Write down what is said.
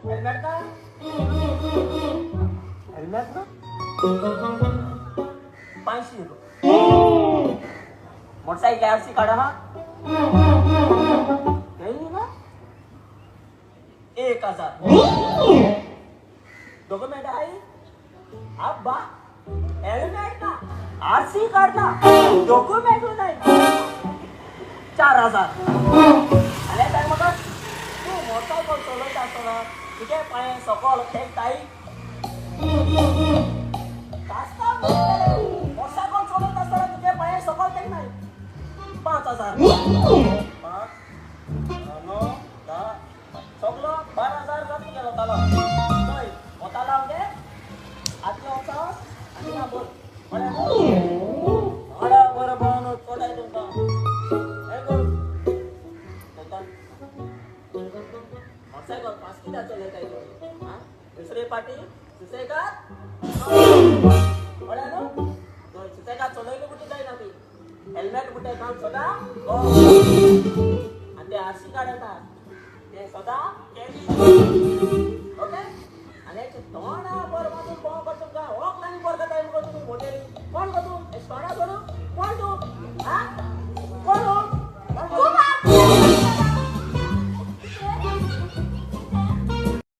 Helmet ना, helmet ना, 500 रुपया. मोटरसायकल आरसी काडा हा, काही ना, 1000. डॉक्युमेंट आहे अब्बा, हेल्मेट ना, आरसी कार्ड ना, डॉक्युमेंट नाही, 4000. आनी काय म्हाका तूं मोटरसायकल चलयता आसतना तुगे पांय सकल तेंकताय? मोटरसायकल चलयता आसतना तुगे पांय सकल तेंकनाय, 5000. 5, 9, 10, सगलो 12,000 जाता तुगेलो तालो. चोय वतालो आमगे आदलो वचो आनी ना बोल बरें बरें बरो चोडाय तुमकां. हें कर मोटरसायकल पास कित्याक चलयताय तूं? आं, दुसरे पाटी सुसेगाद कळ्ळें न्हू? सुसेगाद चलयलें कुठे जायना ती. हेल्मेट कुठे घाल सदां आनी ते आरसी कार्ड येता ते सदां कॅरी.